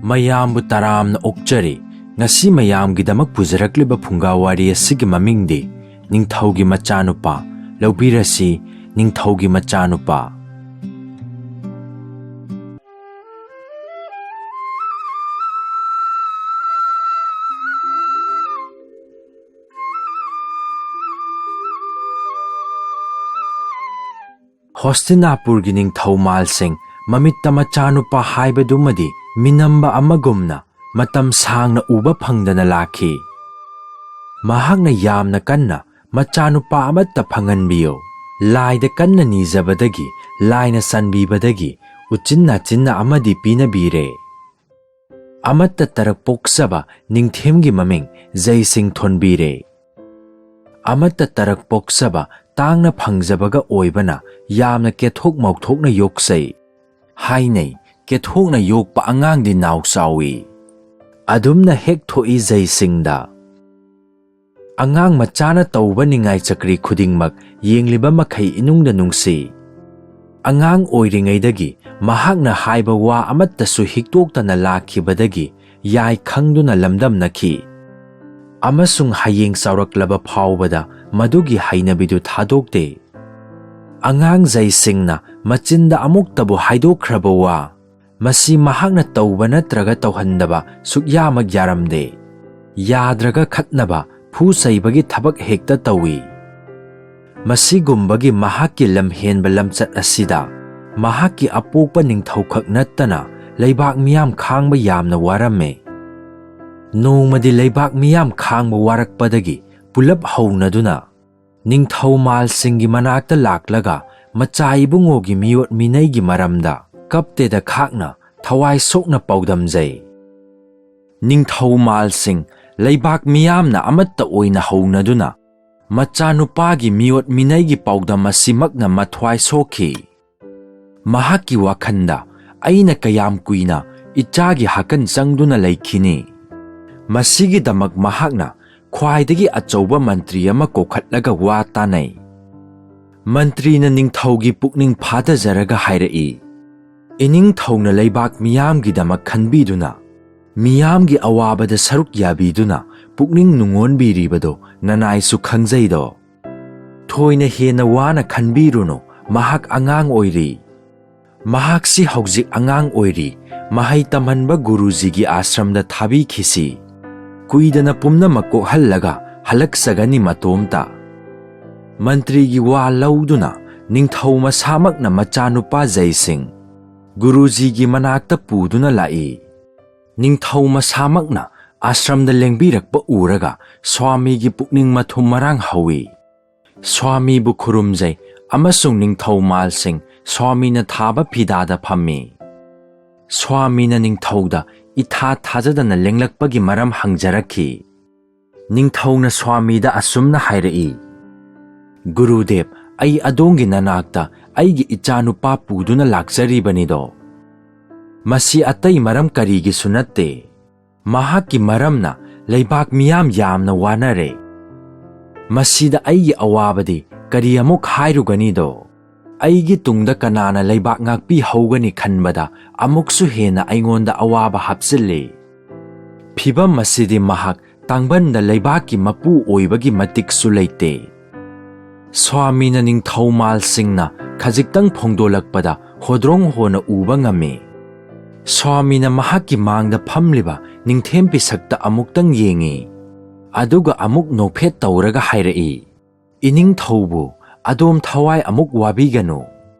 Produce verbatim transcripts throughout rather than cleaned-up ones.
ꯃꯌꯥꯝꯕꯨ ꯇꯔꯥꯝꯅ ꯑꯣꯛꯆꯔꯤ꯫ ꯉꯁꯤ ꯃꯌꯥꯝꯒꯤꯗꯃꯛ ꯄꯨꯖꯔꯛꯂꯤꯕ ꯐꯨꯡꯒꯥ ꯋꯥꯔꯤ ꯑꯁꯤꯒꯤ ꯃꯃꯤꯡꯗꯤ ꯅꯤꯡꯊꯧꯒꯤ ꯃꯆꯥꯅꯨꯄꯥ꯫ ꯂꯧꯕꯤꯔꯁꯤ, ꯅꯤꯡꯊꯧꯒꯤ ꯃꯆꯥꯅꯨꯄꯥ꯫ ꯍꯣꯁꯇꯤꯅꯥꯄꯨꯔꯒꯤ ꯅꯤꯡꯊꯧ ꯃꯥꯜꯁꯤꯡ ꯃꯃꯤꯠꯇ ꯃꯆꯥꯅꯨꯄꯥ ꯍꯥꯏꯕꯗꯨꯃꯗꯤ ꯃꯤꯅꯝꯕ ꯑꯃꯒꯨꯝꯅ ꯃꯇꯝ ꯁꯥꯡꯅ ꯎꯕ ꯐꯪꯗꯅ ꯂꯥꯛꯈꯤ꯫ ꯃꯍꯥꯛꯅ ꯌꯥꯝꯅ ꯀꯟꯅ ꯃꯆꯥꯅꯨꯄꯥ ꯑꯃꯠꯇ ꯐꯪꯍꯟꯕꯤꯌꯨ, ꯂꯥꯏꯗ ꯀꯟꯅ ꯅꯤꯖꯕꯗꯒꯤ, ꯂꯥꯏꯅ ꯆꯥꯟꯕꯤꯕꯗꯒꯤ ꯎꯆꯤꯟ ꯅꯥꯆꯤꯟꯅ ꯑꯃꯗꯤ ꯄꯤꯅꯕꯤꯔꯦ꯫ ꯑꯃꯠꯇ ꯇꯔꯛ ꯄꯣꯛꯆꯕ ꯅꯤꯡꯊꯦꯝꯒꯤ ꯃꯃꯤꯡ ꯖꯩꯁꯤꯡ ꯊꯣꯟꯕꯤꯔꯦ꯫ ꯑꯃꯠꯇ ꯇꯔꯛ ꯄꯣꯛꯆꯕ ꯇꯥꯡꯅ ꯐꯪꯖꯕꯒ ꯑꯣꯏꯕꯅ ꯌꯥꯝꯅ ꯀꯦꯊꯣꯛ ꯃꯧꯊꯣꯛꯅ ꯌꯣꯛꯆꯩ꯫ ꯍꯥꯏꯅꯩ, ꯀꯦꯊꯣꯛꯅ ꯌꯣꯛꯄ ꯑꯉꯥꯡꯗꯤ ꯅꯥꯎ ꯆꯥꯎꯏ꯫ ꯑꯗꯨꯝꯅ ꯍꯦꯛ ꯊꯣꯛꯏ ꯖꯩꯁꯤꯡꯗ꯫ ꯑꯉꯥꯡ ꯃꯆꯥꯅ ꯇꯧꯕ ꯅꯤꯡꯉꯥꯏ ꯆꯀ꯭ꯔꯤ ꯈꯨꯗꯤꯡꯃꯛ ꯌꯦꯡꯂꯤꯕ ꯃꯈꯩ ꯏꯅꯨꯡꯗ ꯅꯨꯡꯁꯤ꯫ ꯑꯉꯥꯡ ꯑꯣꯏꯔꯤꯉꯩꯗꯒꯤ ꯃꯍꯥꯛꯅ ꯍꯥꯏꯕ ꯋꯥ ꯑꯃꯠꯇꯁꯨ ꯍꯤꯛꯇꯣꯛꯇꯅ ꯂꯥꯛꯈꯤꯕꯗꯒꯤ ꯌꯥꯏ ꯈꯪꯗꯨꯅ ꯂꯝꯗꯝꯅꯈꯤ꯫ ꯑꯃꯁꯨꯡ ꯍꯌꯦꯡ ꯆꯥꯎꯔꯛꯂꯕ ꯐꯥꯎꯕꯗ ꯃꯗꯨꯒꯤ ꯍꯩꯅꯕꯤꯗꯨ ꯊꯥꯗꯣꯛꯇꯦ꯫ ꯑꯉꯥꯡ ꯖꯩꯁꯤꯡꯅ ꯃꯆꯤꯟꯗ ꯑꯃꯨꯛꯇꯕꯨ ꯍꯥꯏꯗꯣꯛꯈ꯭ꯔꯕ ꯋꯥ, ꯃꯁꯤ ꯃꯍꯥꯛꯅ ꯇꯧꯕ ꯅꯠꯇ꯭ꯔꯒ ꯇꯧꯍꯟꯗꯕ ꯁꯨꯛꯌꯥꯃꯛ ꯌꯥꯔꯝꯗꯦ꯫ ꯌꯥꯗ꯭ꯔꯒ ꯈꯠꯅꯕ, ꯐꯨ ꯆꯩꯕꯒꯤ ꯊꯕꯛ ꯍꯦꯛꯇ ꯇꯧꯏ꯫ ꯃꯁꯤꯒꯨꯝꯕꯒꯤ ꯃꯍꯥꯛꯀꯤ ꯂꯝꯍꯦꯟꯕ ꯂꯝꯆꯠ ꯑꯁꯤꯗ ꯃꯍꯥꯛꯀꯤ ꯑꯄꯣꯛꯄ ꯅꯤꯡꯊꯧꯈꯛ ꯅꯠꯇꯅ ꯂꯩꯕꯥꯛ ꯃꯤꯌꯥꯝ ꯈꯥꯡꯕ ꯌꯥꯝꯅ ꯋꯥꯔꯝꯃꯦ꯫ ꯅꯣꯡꯃꯗꯤ ꯂꯩꯕꯥꯛ ꯃꯤꯌꯥꯝ ꯈꯥꯡꯕ ꯋꯥꯔꯛꯄꯗꯒꯤ ꯄꯨꯂꯞ ꯍꯧꯅꯗꯨꯅ ꯅꯤꯡꯊꯧ ꯃꯥꯜꯁꯤꯡꯒꯤ ꯃꯅꯥꯛꯇ ꯂꯥꯛꯂꯒ ꯃꯆꯥ ꯏꯕꯨꯡꯉꯣꯒꯤ ꯃꯤꯑꯣꯠ ꯃꯤꯅꯩꯒꯤ ꯃꯔꯝꯗ ꯀꯞꯇꯦꯗ ꯈꯥꯛꯅ ꯊꯋꯥꯏ ꯁꯣꯛꯅ ꯄꯥꯎꯗꯝꯖꯩ꯫ ꯅꯤꯡꯊꯧ ꯃꯥꯜꯁꯤꯡ ꯂꯩꯕꯥꯛ ꯃꯤꯌꯥꯝꯅ ꯑꯃꯠꯇ ꯑꯣꯏꯅ ꯍꯧꯅꯗꯨꯅ ꯃꯆꯥꯅꯨꯄꯥꯒꯤ ꯃꯤꯑꯣꯠ ꯃꯤꯅꯩꯒꯤ ꯄꯥꯎꯗꯝ ꯑꯁꯤꯃꯛꯅ ꯃꯊ꯭ꯋꯥꯏ ꯁꯣꯛꯈꯤ꯫ ꯃꯍꯥꯛꯀꯤ ꯋꯥꯈꯜꯗ, "ꯑꯩꯅ ꯀꯌꯥꯝ ꯀꯨꯏꯅ ꯏꯆꯥꯒꯤ ꯍꯥꯀꯟ ꯆꯪꯗꯨꯅ ꯂꯩꯈꯤꯅꯤ?" ꯃꯁꯤꯒꯤꯗꯃꯛ ꯃꯍꯥꯛꯅ ꯈ꯭ꯋꯥꯏꯗꯒꯤ ꯑꯆꯧꯕ ꯃꯟꯇ꯭ꯔꯤ ꯑꯃ ꯀꯧꯈꯠꯂꯒ ꯋꯥ ꯇꯥꯅꯩ꯫ ꯃꯟꯇ꯭ꯔꯤꯅ ꯅꯤꯡꯊꯧꯒꯤ ꯄꯨꯛꯅꯤꯡ ꯐꯥꯊꯖꯔꯒ ꯍꯥꯏꯔꯛꯏ, ꯏꯅꯤꯡꯊꯧꯅ ꯂꯩꯕꯥꯛ ꯃꯤꯌꯥꯝꯒꯤꯗꯃꯛ ꯈꯟꯕꯤꯗꯨꯅ, ꯃꯤꯌꯥꯝꯒꯤ ꯑꯋꯥꯕꯗ ꯁꯔꯨꯛ ꯌꯥꯕꯤꯗꯨꯅ ꯄꯨꯛꯅꯤꯡ ꯅꯨꯡꯉꯣꯟꯕꯤꯔꯤꯕꯗꯣ ꯅꯅꯥꯏꯁꯨ ꯈꯪꯖꯩꯗꯣ꯫ ꯊꯣꯏꯅ ꯍꯦꯟꯅ ꯋꯥꯅ ꯈꯟꯕꯤꯔꯨꯅꯨ, ꯃꯍꯥꯛ ꯑꯉꯥꯡ ꯑꯣꯏꯔꯤ꯫ ꯃꯍꯥꯛꯁꯤ ꯍꯧꯖꯤꯛ ꯑꯉꯥꯡ ꯑꯣꯏꯔꯤ, ꯃꯍꯩ ꯇꯝꯍꯟꯕ ꯒꯨꯔꯨꯖꯤꯒꯤ ꯑꯥꯁ꯭ꯔꯝꯗ ꯊꯥꯕꯤꯈꯤꯁꯤ꯫ ꯀꯨꯏꯗꯅ ꯄꯨꯝꯅꯃꯛ ꯀꯣꯛꯍꯜꯂꯒ ꯍꯜꯂꯛꯆꯒꯅꯤ ꯃꯇꯣꯝꯇ꯫ ꯃꯟꯇ꯭ꯔꯤꯒꯤ ꯋꯥ ꯂꯧꯗꯨꯅ ꯅꯤꯡꯊꯧ ꯃꯁꯥꯃꯛꯅ ꯃꯆꯥꯅꯨꯄꯥ ꯖꯩꯁꯤꯡ ꯒꯨꯔꯨꯖꯤꯒꯤ ꯃꯅꯥꯛꯇ ꯄꯨꯗꯨꯅ ꯂꯥꯛꯏ꯫ ꯅꯤꯡꯊꯧ ꯃꯁꯥꯃꯛꯅ ꯑꯥꯁ꯭ꯔꯝꯗ ꯂꯦꯡꯕꯤꯔꯛꯄ ꯎꯔꯒ ꯁ꯭ꯋꯥꯃꯤꯒꯤ ꯄꯨꯛꯅꯤꯡ ꯃꯊꯨꯝ ꯃꯔꯥꯡ ꯍꯧꯏ꯫ ꯁ꯭ꯋꯥꯃꯤꯕꯨ ꯈꯨꯔꯨꯝꯖꯩ ꯑꯃꯁꯨꯡ ꯅꯤꯡꯊꯧ ꯃꯥꯜꯁꯤꯡ ꯁ꯭ꯋꯥꯃꯤꯅ ꯊꯥꯕ ꯐꯤꯗꯥꯗ ꯐꯝꯃꯤ꯫ ꯁ꯭ꯋꯥꯃꯤꯅ ꯅꯤꯡꯊꯧꯗ ꯏꯊꯥ ꯊꯥꯖꯗꯅ ꯂꯦꯡꯂꯛꯄꯒꯤ ꯃꯔꯝ ꯍꯪꯖꯔꯛꯈꯤ꯫ ꯅꯤꯡꯊꯧꯅ ꯁ꯭ꯋꯥꯃꯤꯗ ꯑꯁꯨꯝꯅ ꯍꯥꯏꯔꯛꯏ, "ꯒꯨꯔꯨꯗꯦꯕ, ꯑꯩ ꯑꯗꯣꯝꯒꯤ ꯅꯅꯥꯛꯇ ꯑꯩꯒꯤ ꯏꯆꯥꯅꯨꯄꯥ ꯄꯨꯗꯨꯅ ꯂꯥꯛꯆꯔꯤꯕꯅꯤꯗꯣ꯫ ꯃꯁꯤ ꯑꯇꯩ ꯃꯔꯝ ꯀꯔꯤꯒꯤꯁꯨ ꯅꯠꯇꯦ꯫ ꯃꯍꯥꯛꯀꯤ ꯃꯔꯝꯅ ꯂꯩꯕꯥꯛ ꯃꯤꯌꯥꯝ ꯌꯥꯝꯅ ꯋꯥꯅꯔꯦ꯫ ꯃꯁꯤꯗ ꯑꯩꯒꯤ ꯑꯋꯥꯕꯗꯤ ꯀꯔꯤ ꯑꯃꯨꯛ ꯍꯥꯏꯔꯨꯒꯅꯤꯗꯣ? ꯑꯩꯒꯤ ꯇꯨꯡꯗ ꯀꯅꯥꯅ ꯂꯩꯕꯥꯛ ꯉꯥꯛꯄꯤꯍꯧꯒꯅꯤ ꯈꯟꯕꯗ ꯑꯃꯨꯛꯁꯨ ꯍꯦꯟꯅ ꯑꯩꯉꯣꯟꯗ ꯑꯋꯥꯕ ꯍꯥꯞꯆꯤꯜꯂꯤ꯫ ꯐꯤꯚꯝ ꯑꯁꯤꯗꯤ ꯃꯍꯥꯛ ꯇꯥꯡꯕꯟꯗ ꯂꯩꯕꯥꯛꯀꯤ ꯃꯄꯨ ꯑꯣꯏꯕꯒꯤ ꯃꯇꯤꯛꯁꯨ ꯂꯩꯇꯦ"꯫ ꯁ꯭ꯋꯥꯃꯤꯅ ꯅꯤꯡꯊꯧ ꯃꯥꯜꯁꯤꯡꯅ ꯈꯖꯤꯛꯇꯪ ꯐꯣꯡꯗꯣꯂꯛꯄꯗ ꯍꯣꯗ꯭ꯔꯣꯡ ꯍꯣꯅ ꯎꯕ ꯉꯝꯃꯤ꯫ ꯁ꯭ꯋꯥꯃꯤꯅ ꯃꯍꯥꯛꯀꯤ ꯃꯥꯡꯗ ꯐꯝꯂꯤꯕ ꯅꯤꯡꯊꯦꯝ ꯄꯤꯁꯛꯇ ꯑꯃꯨꯛꯇꯪ ꯌꯦꯡꯉꯤ꯫ ꯑꯗꯨꯒ ꯑꯃꯨꯛ ꯅꯣꯛꯐꯦꯠ ꯇꯧꯔꯒ ꯍꯥꯏꯔꯛꯏ, "ꯏꯅꯤꯡꯊꯧꯕꯨ ꯑꯗꯣꯝ ꯊꯋꯥꯏ ꯑꯃꯨꯛ ꯋꯥꯕꯤꯒꯅꯨ꯫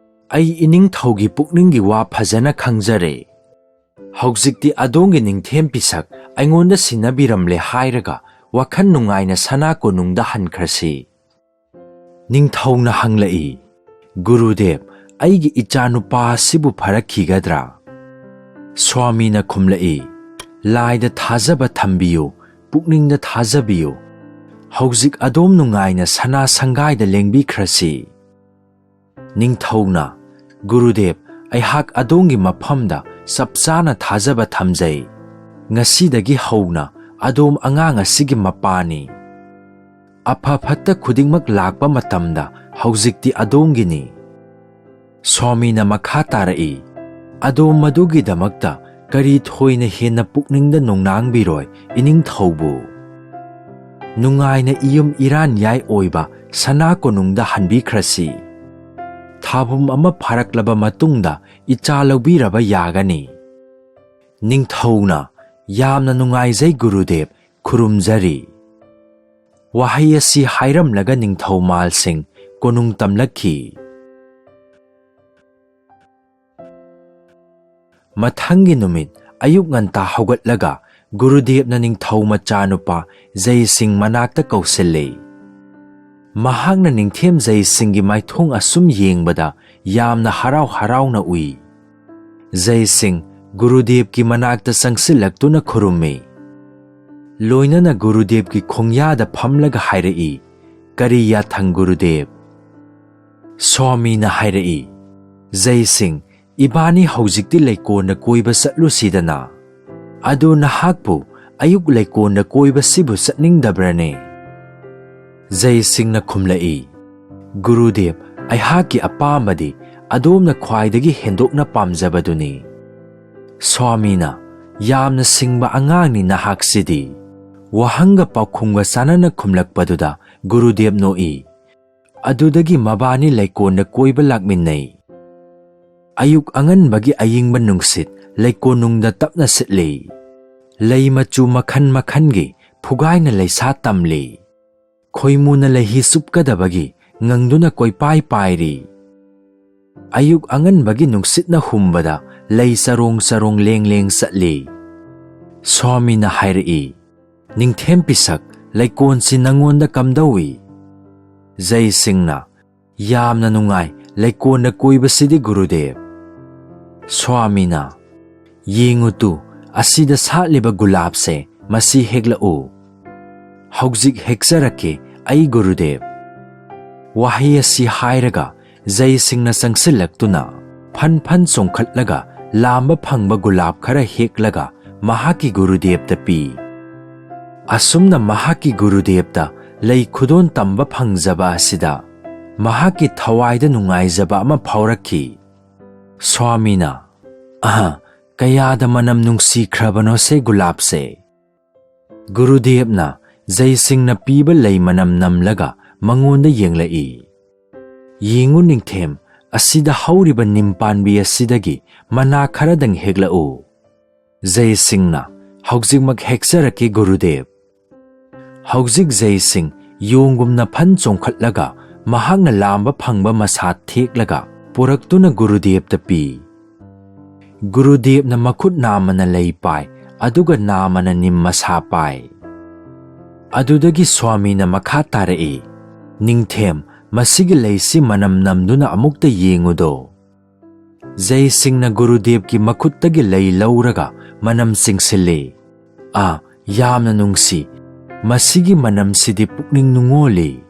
ꯑꯩ ꯏꯅꯤꯡꯊꯧꯒꯤ ꯄꯨꯛꯅꯤꯡꯒꯤ ꯋꯥ ꯐꯖꯅ ꯈꯪꯖꯔꯦ꯫ ꯍꯧꯖꯤꯛꯇꯤ ꯑꯗꯣꯝꯒꯤ ꯅꯤꯡꯊꯦꯝ ꯄꯤꯁꯛ ꯑꯩꯉꯣꯟꯗ ꯁꯤꯟꯅꯕꯤꯔꯝꯂꯦ ꯍꯥꯏꯔꯒ ꯋꯥꯈꯜ ꯅꯨꯡꯉꯥꯏꯅ ꯁꯅꯥ ꯀꯣꯅꯨꯡꯗ ꯍꯟꯈ꯭ꯔꯁꯤ"꯫ ꯅꯤꯡꯊꯧꯅ ꯍꯪꯂꯛꯏ, "ꯒꯨꯔꯨꯗꯦꯕ, ꯑꯩꯒꯤ ꯏꯆꯥꯅꯨꯄꯥ ꯑꯁꯤꯕꯨ ꯐꯔꯛꯈꯤꯒꯗ꯭ꯔꯥ?" ꯁ꯭ꯋꯥꯃꯤꯅ ꯈꯨꯝꯂꯛꯏ, "ꯂꯥꯏꯗ ꯊꯥꯖꯕ ꯊꯝꯕꯤꯌꯨ, ꯄꯨꯛꯅꯤꯡꯗ ꯊꯥꯖꯕꯤꯌꯨ꯫ ꯍꯧꯖꯤꯛ ꯑꯗꯣꯝ ꯅꯨꯡꯉꯥꯏꯅ ꯁꯅꯥ ꯁꯪꯒꯥꯏꯗ ꯂꯦꯡꯕꯤꯈ꯭ꯔꯁꯤ"꯫ ꯅꯤꯡꯊꯧꯅ, "ꯒꯨꯔꯨꯗꯦꯕ, ꯑꯩꯍꯥꯛ ꯑꯗꯣꯝꯒꯤ ꯃꯐꯝꯗ ꯆꯞ ꯆꯥꯅ ꯊꯥꯖꯕ ꯊꯝꯖꯩ꯫ ꯉꯁꯤꯗꯒꯤ ꯍꯧꯅ ꯑꯗꯣꯝ ꯑꯉꯥꯡ ꯑꯁꯤꯒꯤ ꯃꯄꯥꯅꯤ꯫ ꯑꯐ ꯐꯠꯇ ꯈꯨꯗꯤꯡꯃꯛ ꯂꯥꯛꯄ ꯃꯇꯝꯗ ꯍꯧꯖꯤꯛꯇꯤ ꯑꯗꯣꯝꯒꯤꯅꯤ"꯫ ꯁ꯭ꯋꯥꯃꯤꯅ ꯃꯈꯥ ꯇꯥꯔꯛꯏ, ꯑꯗꯣꯝ ꯃꯗꯨꯒꯤꯗꯃꯛꯇ ꯀꯔꯤ ꯊꯣꯏꯅ ꯍꯦꯟꯅ ꯄꯨꯛꯅꯤꯡꯗ ꯅꯨꯡꯅꯥꯡꯕꯤꯔꯣꯏ, ꯏꯅꯤꯡꯊꯧꯕꯨ? ꯅꯨꯡꯉꯥꯏꯅ ꯏꯌꯨꯝ ꯏꯔꯥꯟꯌꯥꯏ ꯑꯣꯏꯕ ꯁꯅꯥ ꯀꯣꯅꯨꯡꯗ ꯍꯟꯕꯤꯈ꯭ꯔꯁꯤ꯫ ꯊꯥꯕꯨꯝ ꯑꯃ ꯐꯥꯔꯛꯂꯕ ꯃꯇꯨꯡꯗ ꯏꯆꯥ ꯂꯧꯕꯤꯔꯕ ꯌꯥꯒꯅꯤ꯫ ꯅꯤꯡꯊꯧꯅ, "ꯌꯥꯝꯅ ꯅꯨꯡꯉꯥꯏꯖꯩ ꯒꯨꯔꯨꯗꯦꯕ, ꯈꯨꯔꯨꯝꯖꯔꯤ"꯫ ꯋꯥꯍꯩ ꯑꯁꯤ ꯍꯥꯏꯔꯝꯂꯒ ꯅꯤꯡꯊꯧ ꯃꯥꯜꯁꯤꯡ ꯀꯣꯅꯨꯡ ꯇꯝꯂꯛꯈꯤ꯫ ꯃꯊꯪꯒꯤ ꯅꯨꯃꯤꯠ ꯑꯌꯨꯛ ꯉꯟꯇꯥ ꯍꯧꯒꯠꯂꯒ ꯒꯨꯔꯨꯗꯦꯕꯅ ꯅꯤꯡꯊꯧ ꯃꯆꯥꯅꯨꯄꯥ ꯖꯩꯁꯤꯡ ꯃꯅꯥꯛꯇ ꯀꯧꯁꯤꯜꯂꯤ꯫ ꯃꯍꯥꯛꯅ ꯅꯤꯡꯊꯦꯝ ꯖꯩꯁꯤꯡꯒꯤ ꯃꯥꯏꯊꯣꯡ ꯑꯁꯨꯝ ꯌꯦꯡꯕꯗ ꯌꯥꯝꯅ ꯍꯔꯥꯎ ꯍꯔꯥꯎꯅ ꯎꯏ꯫ ꯖꯩꯁꯤꯡ ꯒꯨꯔꯨꯗꯦꯕꯀꯤ ꯃꯅꯥꯛꯇ ꯆꯪꯁꯤꯜꯂꯛꯇꯨꯅ ꯈꯨꯔꯨꯝꯃꯤ꯫ ꯂꯣꯏꯅꯅ ꯒꯨꯔꯨꯗꯦꯕꯀꯤ ꯈꯣꯡꯌꯥꯗ ꯐꯝꯂꯒ ꯍꯥꯏꯔꯛꯏ, "ꯀꯔꯤ ꯌꯥꯊꯪ ꯒꯨꯔꯨꯗꯦꯕ?" ꯁ꯭ꯋꯥꯃꯤꯅ ꯍꯥꯏꯔꯛꯏ, "ꯖꯩꯁꯤꯡ, ꯏꯕꯥꯅꯤ ꯍꯧꯖꯤꯛꯇꯤ ꯂꯩꯀꯣꯟꯗ ꯀꯣꯏꯕ ꯆꯠꯂꯨꯁꯤꯗꯅ꯫ ꯑꯗꯨ ꯅꯍꯥꯛꯄꯨ ꯑꯌꯨꯛ ꯂꯩꯀꯣꯟꯗ ꯀꯣꯏꯕꯁꯤꯕꯨ ꯆꯠꯅꯤꯡꯗꯕ꯭ꯔꯅꯦ?" ꯖꯩꯁꯤꯡꯅ ꯈꯨꯝꯂꯛꯏ, "ꯒꯨꯔꯨꯗꯦꯕ, ꯑꯩꯍꯥꯛꯀꯤ ꯑꯄꯥꯝꯕꯗꯤ ꯑꯗꯣꯝꯅ ꯈ꯭ꯋꯥꯏꯗꯒꯤ ꯍꯦꯟꯗꯣꯛꯅ ꯄꯥꯝꯖꯕꯗꯨꯅꯤ"꯫ ꯁ꯭ꯋꯥꯃꯤꯅ, "ꯌꯥꯝꯅ ꯁꯤꯡꯕ ꯑꯉꯥꯡꯅꯤ ꯅꯍꯥꯛꯁꯤꯗꯤ"꯫ ꯋꯥꯍꯪꯒ ꯄꯥꯎꯈꯨꯝꯒ ꯆꯥꯟꯅꯅ ꯈꯨꯝꯂꯛꯄꯗꯨꯗ ꯒꯨꯔꯨꯗꯦꯕ ꯅꯣꯛꯏ꯫ ꯑꯗꯨꯗꯒꯤ ꯃꯕꯥꯅꯤ ꯂꯩꯀꯣꯟꯗ ꯀꯣꯏꯕ ꯂꯥꯛꯃꯤꯟꯅꯩ꯫ ꯑꯌꯨꯛ ꯑꯉꯟꯕꯒꯤ ꯑꯌꯤꯡꯕ ꯅꯨꯡꯁꯤꯠ ꯂꯩꯀꯣꯟꯅꯨꯡꯗ ꯇꯞꯅ ꯁꯤꯠꯂꯤ꯫ ꯂꯩ ꯃꯆꯨ ꯃꯈꯜ ꯃꯈꯜꯒꯤ ꯐꯨꯒꯥꯏꯅ ꯂꯩꯁꯥ ꯇꯝꯂꯤ꯫ ꯈꯣꯏꯃꯨꯅ ꯂꯩꯍꯤ ꯆꯨꯞꯀꯗꯕꯒꯤ ꯉꯪꯗꯨꯅ ꯀꯣꯏꯄꯥꯏ ꯄꯥꯏꯔꯤ꯫ ꯑꯌꯨꯛ ꯑꯉꯟꯕꯒꯤ ꯅꯨꯡꯁꯤꯠꯅ ꯍꯨꯝꯕꯗ ꯂꯩ ꯆꯔꯣꯡ ꯆꯔꯣꯡ ꯂꯦꯡ ꯂꯦꯡ ꯆꯠꯂꯤ꯫ ꯁ꯭ꯋꯥꯃꯤꯅ ꯍꯥꯏꯔꯛꯏ, "ꯅꯤꯡꯊꯦꯝ ꯄꯤꯁꯛ, ꯂꯩꯀꯣꯟꯁꯤ ꯅꯉꯣꯟꯗ ꯀꯝꯗꯧꯏ?" ꯖꯩꯁꯤꯡꯅ, "ꯌꯥꯝꯅ ꯅꯨꯡꯉꯥꯏ ꯂꯩꯀꯣꯟꯗ ꯀꯣꯏꯕꯁꯤꯗꯤ ꯒꯨꯔꯨꯗꯦꯕ"꯫ ꯁ꯭ꯋꯥꯃꯤꯅ, "ꯌꯦꯡꯉꯨ ꯇꯨ, ꯑꯁꯤꯗ ꯁꯥꯠꯂꯤꯕ ꯒꯨꯂꯥꯞꯁꯦ, ꯃꯁꯤ ꯍꯦꯛꯂꯛꯎ"꯫ "ꯍꯧꯖꯤꯛ ꯍꯦꯛꯆꯔꯛꯀꯦ ꯑꯩ ꯒꯨꯔꯨꯗꯦꯕ"꯫ ꯋꯥꯍꯩ ꯑꯁꯤ ꯍꯥꯏꯔꯒ ꯖꯩꯁꯤꯡꯅ ꯆꯪꯁꯤꯜꯂꯛꯇꯨꯅ ꯐꯟ ꯐꯟ ꯆꯣꯡꯈꯠꯂꯒ ꯂꯥꯝꯕ ꯐꯪꯕ ꯒꯨꯂꯥꯞ ꯈꯔ ꯍꯦꯛꯂꯒ ꯃꯍꯥꯛꯀꯤ ꯒꯨꯔꯨꯗꯦꯕꯇ ꯄꯤ꯫ ꯑꯁꯨꯝꯅ ꯃꯍꯥꯛꯀꯤ ꯒꯨꯔꯨꯗꯦꯕꯇ ꯂꯩ ꯈꯨꯗꯣꯟ ꯇꯝꯕ ꯐꯪꯖꯕ ꯑꯁꯤꯗ ꯃꯍꯥꯛꯀꯤ ꯊꯋꯥꯏꯗ ꯅꯨꯡꯉꯥꯏꯖꯕ ꯑꯃ ꯐꯥꯎꯔꯛꯈꯤ꯫ ꯁ꯭ꯋꯥꯃꯤꯅ, ꯑꯍ, ꯀꯌꯥꯗ ꯃꯅꯝ ꯅꯨꯡꯁꯤꯈ꯭ꯔꯕꯅꯣ ꯁꯦ ꯒꯨꯂꯥꯞꯁꯦ꯫ ꯒꯨꯔꯨꯗꯦꯕꯅ ꯖꯩꯁꯤꯡꯅ ꯄꯤꯕ ꯂꯩ ꯃꯅꯝ ꯅꯝꯂꯒ ꯃꯉꯣꯟꯗ ꯌꯦꯡꯂꯛꯏ꯫ "ꯌꯦꯡꯉꯨ ꯅꯤꯡꯊꯦꯝ, ꯑꯁꯤꯗ ꯍꯧꯔꯤꯕ ꯅꯤꯝ ꯄꯥꯟꯕꯤ ꯑꯁꯤꯗꯒꯤ ꯃꯅꯥ ꯈꯔꯗꯪ ꯍꯦꯛꯂꯛꯎ꯫" ꯖꯩꯁꯤꯡꯅ, "ꯍꯧꯖꯤꯛꯃꯛ ꯍꯦꯛꯆꯔꯛꯀꯦ ꯒꯨꯔꯨꯗꯦꯕ꯫" ꯍꯧꯖꯤꯛ ꯖꯩꯁꯤꯡ ꯌꯣꯡꯒꯨꯝꯅ ꯐꯟ ꯆꯣꯡꯈꯠꯂꯒ ꯃꯍꯥꯛꯅ ꯂꯥꯝꯕ ꯐꯪꯕ ꯃꯁꯥ ꯊꯦꯛꯂꯒ ꯄꯨꯔꯛꯇꯨꯅ ꯒꯨꯔꯨꯗꯦꯕꯇ ꯄꯤ꯫ ꯒꯨꯔꯨꯗꯦꯕꯅ ꯃꯈꯨꯠ ꯅꯥꯝꯃꯅ ꯂꯩ ꯄꯥꯏ, ꯑꯗꯨꯒ ꯅꯥꯝꯃꯅ ꯅꯤꯝ ꯃꯁꯥ ꯄꯥꯏ꯫ ꯑꯗꯨꯗꯒꯤ ꯁ꯭ꯋꯥꯃꯤꯅ ꯃꯈꯥ ꯇꯥꯔꯛꯏ, "ꯅꯤꯡꯊꯦꯝ, ꯃꯁꯤꯒꯤ ꯂꯩꯁꯤ ꯃꯅꯝ ꯅꯝꯗꯨꯅ ꯑꯃꯨꯛꯇ ꯌꯦꯡꯉꯨꯗꯣ꯫" ꯖꯩꯁꯤꯡꯅ ꯒꯨꯔꯨꯗꯦꯕꯀꯤ ꯃꯈꯨꯠꯇꯒꯤ ꯂꯩ ꯂꯧꯔꯒ ꯃꯅꯝ ꯆꯤꯡꯁꯤꯜꯂꯤ꯫ "ꯑꯥ, ꯌꯥꯝꯅ ꯅꯨꯡꯁꯤ꯫ ꯃꯁꯤꯒꯤ ꯃꯅꯝꯁꯤꯗꯤ ꯄꯨꯛꯅꯤꯡ ꯅꯨꯡꯉꯣꯜꯂꯤ꯫"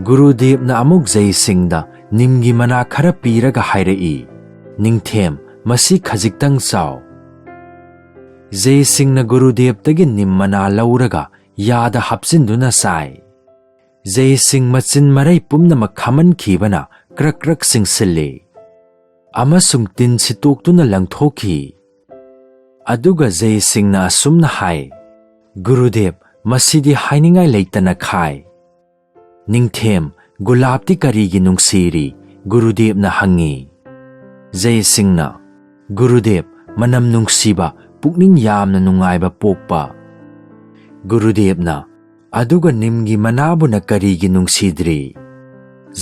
ꯒꯨꯔꯨꯗꯦꯕꯅ ꯑꯃꯨꯛ ꯖꯩꯁꯤꯡꯗ ꯅꯤꯝꯒꯤ ꯃꯅꯥ ꯈꯔ ꯄꯤꯔꯒ ꯍꯥꯏꯔꯛꯏ, "ꯅꯤꯡꯊꯦꯝ, ꯃꯁꯤ ꯈꯖꯤꯛꯇꯪ ꯆꯥꯎ꯫" ꯖꯩꯁꯤꯡꯅ ꯒꯨꯔꯨꯗꯦꯕꯇꯒꯤ ꯅꯤꯝ ꯃꯅꯥ ꯂꯧꯔꯒ ꯌꯥꯗ ꯍꯥꯞꯆꯤꯟꯗꯨꯅ ꯆꯥꯏ꯫ ꯖꯩꯁꯤꯡ ꯃꯆꯤꯟ ꯃꯔꯩ ꯄꯨꯝꯅꯃꯛ ꯈꯥꯃꯟꯈꯤꯕꯅ ꯀ꯭ꯔꯛ ꯀ꯭ꯔꯛ ꯆꯤꯡꯁꯤꯜꯂꯤ ꯑꯃꯁꯨꯡ ꯇꯤꯟ ꯁꯤꯠꯇꯣꯛꯇꯨꯅ ꯂꯪꯊꯣꯛꯈꯤ꯫ ꯑꯗꯨꯒ ꯖꯩꯁꯤꯡꯅ ꯑꯁꯨꯝꯅ ꯍꯥꯏ, "ꯒꯨꯔꯨꯗꯦꯕ, ꯃꯁꯤꯗꯤ ꯍꯥꯏꯅꯤꯡꯉꯥꯏ ꯂꯩꯇꯅ ꯈꯥꯏ꯫" "ꯅꯤꯡꯊꯦꯝ, ꯒꯨꯂꯥꯞꯇꯤ ꯀꯔꯤꯒꯤ ꯅꯨꯡꯁꯤꯔꯤ?" ꯒꯨꯔꯨꯗꯦꯕꯅ ꯍꯪꯉꯤ꯫ ꯖꯩꯁꯤꯡꯅ, "ꯒꯨꯔꯨꯗꯦꯕ, ꯃꯅꯝ ꯅꯨꯡꯁꯤꯕ, ꯄꯨꯛꯅꯤꯡ ꯌꯥꯝꯅ ꯅꯨꯡꯉꯥꯏꯕ ꯄꯣꯛꯄ꯫" ꯒꯨꯔꯨꯗꯦꯕꯅ, "ꯑꯗꯨꯒ ꯅꯤꯝꯒꯤ ꯃꯅꯥꯕꯨꯅ ꯀꯔꯤꯒꯤ ꯅꯨꯡꯁꯤꯗ꯭ꯔꯤ?"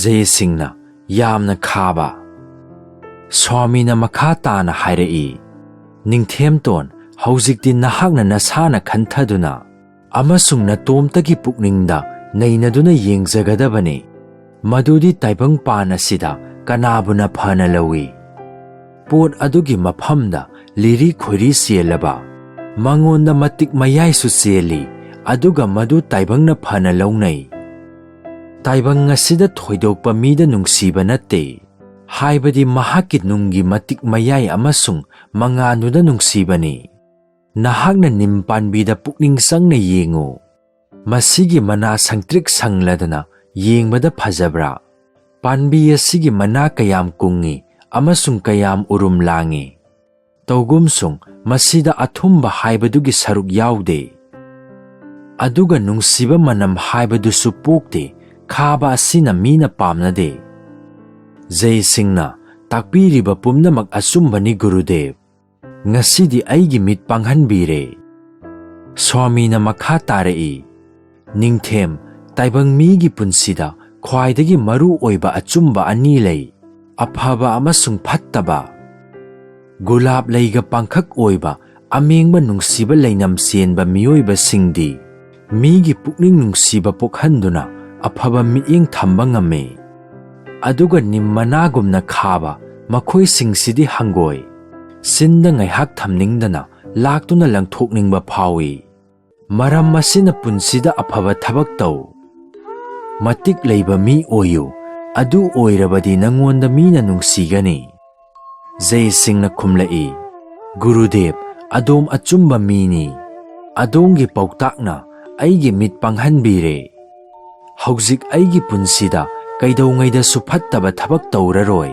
ꯖꯩꯁꯤꯡꯅ, "ꯌꯥꯝꯅ ꯈꯥꯕ꯫" ꯁ꯭ꯋꯥꯃꯤꯅ ꯃꯈꯥ ꯇꯥꯅ ꯍꯥꯏꯔꯛꯏ, "ꯅꯤꯡꯊꯦꯝꯇꯣꯟ, ꯍꯧꯖꯤꯛꯇꯤ ꯅꯍꯥꯛꯅ ꯅꯁꯥꯅ ꯈꯟꯊꯗꯨꯅ ꯑꯃꯁꯨꯡ ꯅꯇꯣꯝꯇꯒꯤ ꯄꯨꯛꯅꯤꯡꯗ ꯅꯩꯅꯗꯨꯅ ꯌꯦꯡꯖꯒꯗꯕꯅꯤ꯫ ꯃꯗꯨꯗꯤ ꯇꯥꯏꯕꯪ ꯄꯥꯟ ꯑꯁꯤꯗ ꯀꯅꯥꯕꯨꯅ ꯐꯅ ꯂꯧꯏ? ꯄꯣꯠ ꯑꯗꯨꯒꯤ ꯃꯐꯝꯗ ꯂꯤꯔꯤ ꯈꯣꯏꯔꯤ ꯆꯦꯜꯂꯕ, ꯃꯉꯣꯟꯗ ꯃꯇꯤꯛ ꯃꯌꯥꯏꯁꯨ ꯆꯦꯜꯂꯤ, ꯑꯗꯨꯒ ꯃꯗꯨ ꯇꯥꯏꯕꯪꯅ ꯐꯅ ꯂꯧꯅꯩ꯫ ꯇꯥꯏꯕꯪ ꯑꯁꯤꯗ ꯊꯣꯏꯗꯣꯛꯄ ꯃꯤꯗ ꯅꯨꯡꯁꯤꯕ ꯅꯠꯇꯦ, ꯍꯥꯏꯕꯗꯤ ꯃꯍꯥꯛꯀꯤ ꯅꯨꯡꯒꯤ ꯃꯇꯤꯛ ꯃꯌꯥꯏ ꯑꯃꯁꯨꯡ ꯃꯉꯥꯜꯗꯨꯗ ꯅꯨꯡꯁꯤꯕꯅꯤ꯫ ꯅꯍꯥꯛꯅ ꯅꯤꯝ ꯄꯥꯟꯕꯤꯗ ꯄꯨꯛꯅꯤꯡ ꯆꯪꯅ ꯌꯦꯡꯉꯨ꯫ ꯃꯁꯤꯒꯤ ꯃꯅꯥ ꯁꯪꯇ꯭ꯔꯤꯛ ꯁꯪꯂꯗꯅ ꯌꯦꯡꯕꯗ ꯐꯖꯕ꯭ꯔꯥ? ꯄꯥꯟꯕꯤ ꯑꯁꯤꯒꯤ ꯃꯅꯥ ꯀꯌꯥꯝ ꯀꯨꯡꯏ, ꯑꯃꯁꯨꯡ ꯀꯌꯥꯝ ꯎꯔꯨꯝ ꯂꯥꯡꯏ꯫ ꯇꯧꯒꯨꯝꯁꯨꯡ ꯃꯁꯤꯗ ꯑꯊꯨꯝꯕ ꯍꯥꯏꯕꯗꯨꯒꯤ ꯁꯔꯨꯛ ꯌꯥꯎꯗꯦ꯫ ꯑꯗꯨꯒ ꯅꯨꯡꯁꯤꯕ ꯃꯅꯝ ꯍꯥꯏꯕꯗꯨꯁꯨ ꯄꯣꯛꯇꯦ, ꯈꯥꯕ ꯑꯁꯤꯅ ꯃꯤꯅ ꯄꯥꯝꯅꯗꯦ꯫ ꯖꯩ ꯁꯤꯡꯅ ꯇꯥꯛꯄꯤꯔꯤꯕ ꯄꯨꯝꯅꯃꯛ ꯑꯆꯨꯝꯕꯅꯤ ꯒꯨꯔꯨꯗꯦꯕ꯫ ꯉꯁꯤꯗꯤ ꯑꯩꯒꯤ ꯃꯤꯠ ꯄꯥꯡꯍꯟꯕꯤꯔꯦ꯫ ꯁ꯭ꯋꯥꯃꯤꯅ ꯃꯈꯥ ꯇꯥꯔꯛꯏ, ꯅꯤꯡꯊꯦꯝ ꯇꯥꯏꯕꯪ ꯃꯤꯒꯤ ꯄꯨꯟꯁꯤꯗ ꯈ꯭ꯋꯥꯏꯗꯒꯤ ꯃꯔꯨ ꯑꯣꯏꯕ ꯑꯆꯨꯝꯕ ꯑꯅꯤ ꯂꯩ, ꯑꯐꯕ ꯑꯃꯁꯨꯡ ꯐꯠꯇꯕ꯫ ꯒꯨꯂꯥꯞ ꯂꯩꯒ ꯄꯥꯡꯈꯛ ꯑꯣꯏꯕ ꯑꯃꯦꯡꯕ ꯅꯨꯡꯁꯤꯕ ꯂꯩꯅꯝ ꯆꯦꯟꯕ ꯃꯤꯑꯣꯏꯕꯁꯤꯡꯗꯤ ꯃꯤꯒꯤ ꯄꯨꯛꯅꯤꯡ ꯅꯨꯡꯁꯤꯕ ꯄꯣꯛꯍꯟꯗꯨꯅ ꯑꯐꯕ ꯃꯤꯠꯌꯦꯡ ꯊꯝꯕ ꯉꯝꯃꯤ꯫ ꯑꯗꯨꯒ ꯅꯤꯝ ꯃꯅꯥꯒꯨꯝꯅ ꯈꯥꯕ ꯃꯈꯣꯏꯁꯤꯡꯁꯤꯗꯤ ꯍꯪꯒꯣꯏ, ꯆꯤꯟꯗ ꯉꯥꯏꯍꯥꯛ ꯊꯝꯅꯤꯡꯗꯅ ꯂꯥꯛꯇꯨꯅ ꯂꯪꯊꯣꯛꯅꯤꯡꯕ ꯐꯥꯎꯏ꯫ ꯃꯔꯝ ꯑꯁꯤꯅ ꯄꯨꯟꯁꯤꯗ ꯑꯐꯕ ꯊꯕꯛ ꯇꯧ꯫ ꯃꯇꯤꯛ ꯂꯩꯕ ꯃꯤ ꯑꯣꯏꯌꯨ, ꯑꯗꯨ ꯑꯣꯏꯔꯕꯗꯤ ꯅꯪꯉꯣꯟꯗ ꯃꯤꯅ ꯅꯨꯡꯁꯤꯒꯅꯤ꯫ ꯖꯩ ꯁꯤꯡꯅ ꯈꯨꯝꯂꯛꯏ, ꯒꯨꯔꯨꯗꯦꯕ, ꯑꯗꯣꯝ ꯑꯆꯨꯝꯕ ꯃꯤꯅꯤ꯫ ꯑꯗꯣꯝꯒꯤ ꯄꯥꯎꯇꯥꯛꯅ ꯑꯩꯒꯤ ꯃꯤꯠ ꯄꯥꯡꯍꯟꯕꯤꯔꯦ꯫ ꯍꯧꯖꯤꯛ ꯑꯩꯒꯤ ꯄꯨꯟꯁꯤꯗ ꯀꯩꯗꯧꯉꯩꯗꯁꯨ ꯐꯠꯇꯕ ꯊꯕꯛ ꯇꯧꯔꯔꯣꯏ꯫